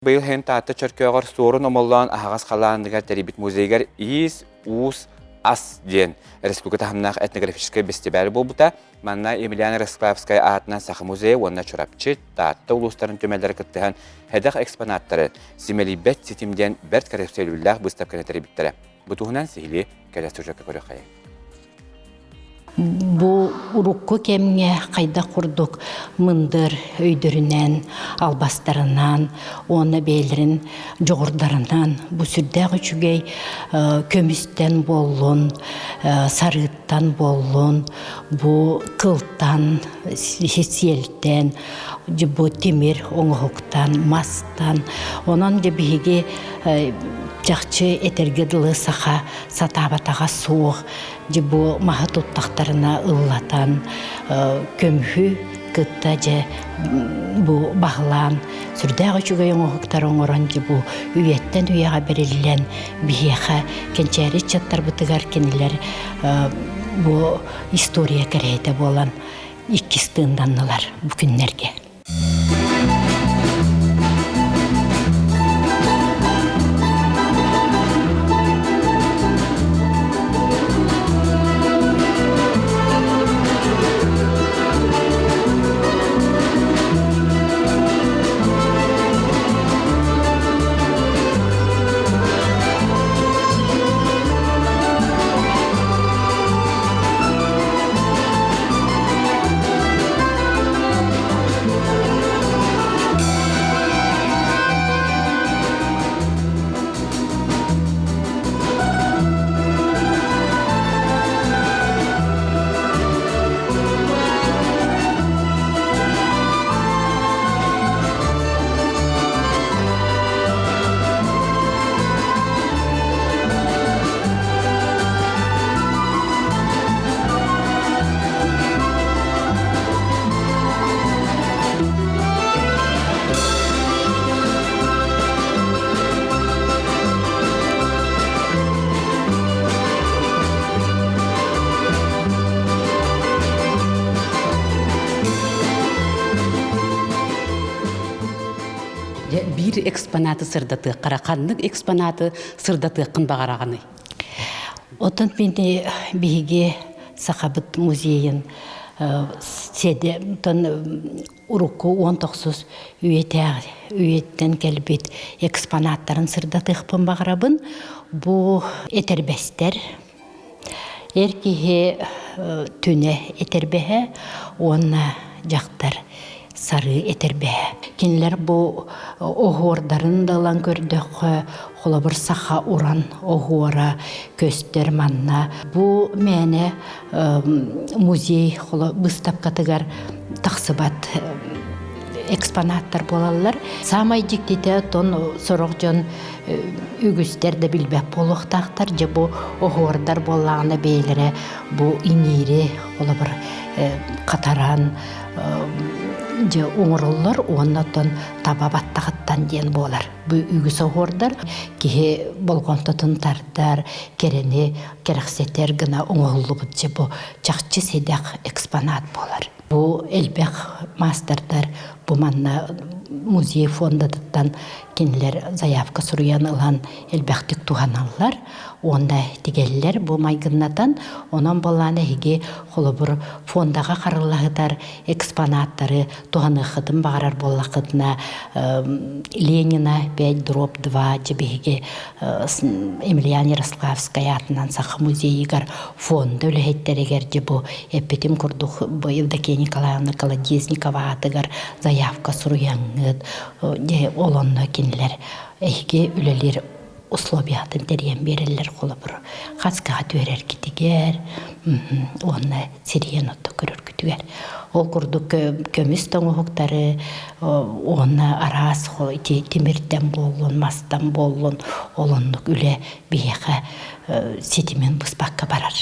Быйыл һэн Таатта Чөркөөҕөр Суорун Омоллоон аһаҕас халааныгар тэрийбит музейыгар Иис, уус, ас диэн республика таһымнаах этнографическай бэстибээл буолбута. Манна Емельян Ярославскай аатынан Саха музейа уонна Чурапчы, Таатта улуустарын түмэллэрэ кыттыһан сэдэх экспонаттары «Симэлийбэт ситим» диэн бэрт кэрэхсэбиллээх быыстапканы тэрийбиттэрэ. Бу туһунан сиһилии кэлэ сюжекка көрүөххэйиҥ. Бу урукку кэмҥэ хайдах курдук мындыр өйдөрүнэн, албастарынан уонна бэйэлэрин дьоҕурдарынан бу сүрдээх үчүгэй көмүстэн буоллун, сарыыттан буоллун, бу кылтан, сиэлтэн, бу тимир оҥоһуктан, мастан. Онон дьэ биһиги чахчы этэргэ дылы саха сатаабатаҕа суох дьэ бу маһы туттахтарына ыллатан көмүһү кытта дьэ бу баһылаан сүрдээх үчүгэй оҥоһуктары оҥорон дьэ бу үйэттэн үйэҕэ бэриллэн биһиэхэ кэнчээри ыччаттарбытыгар кинилэр бу история кэрэһитэ буолан иккис тыыннаннылар бу күннэргэ. Дьэ, биир экспонаты сырдатыаххара ханнык экспонаты сырдатыаххын баҕараҕыный? Оттон мин биһиги Сахабыт музейын сэдэ урукку 19 үйэтээҕи үйэттэн кэлбит экспонаттарын сырдатыахпын баҕарабын. Бу этэрбэстэр эр киһи түнэ этэрбэһэ уонна дьахтар сарыы этэрбэһэ. Кинилэр бу оһуордарын да ылан көрдөххө, холобур саха уран оһуора көстөр манна. Бу мээнэ музей быыстапкатыгар тахсыбат экспонаттар буолаллар. Саамай дьиктитэ оттон сорох дьон үгүстэр да билбэт буолуохтаахтар. Дьэ бу оһуордар буоллаҕына бэйэлэрэ бу иҥиири холобур хатаран дьэ оҥороллор уонна оттон таба баттаҕыттан диэн буолар. Бу үгүс оһуордар киһи болҕомтотун тардар, кэрэни кэрэхсэтэр гына оҥоһуллубут дьэ бу чахчы сэдэх экспонат буолар. Бу элбэх маастардар бу манна музей фондатыттан кинилэр заявка суруйан ылан элбэхтик туһаналлар уонна тигэллэр бу майгыннатан онон буоллаан эһиги холобур фондаҕа хараллаһытар экспонаттары туһаныаххытын баҕарар буоллаххытына Ленина 5 дробь 2 дьэ биһиги Емельян Ярославскай аатынан Саха музейыгар фонда үлэһиттэригэр дьэ бу эппитим курдук бу Евдокия Николаевна Колодезникова аатыгар заявка суруйаҥҥыт дьэ ол онно кинилэр эһиги үлэлиир условиятын тэрийэн биэрэллэр холобур хаскаҕа түһэрэргитигэр уонна сирийэн отто көрөргүтүгэр ол курдук көмүс тоҥоһуктары уонна араас ити тимиртэн буоллун мастан буоллун ол оннук үлэ биһиэхэ ситимин быспакка барар.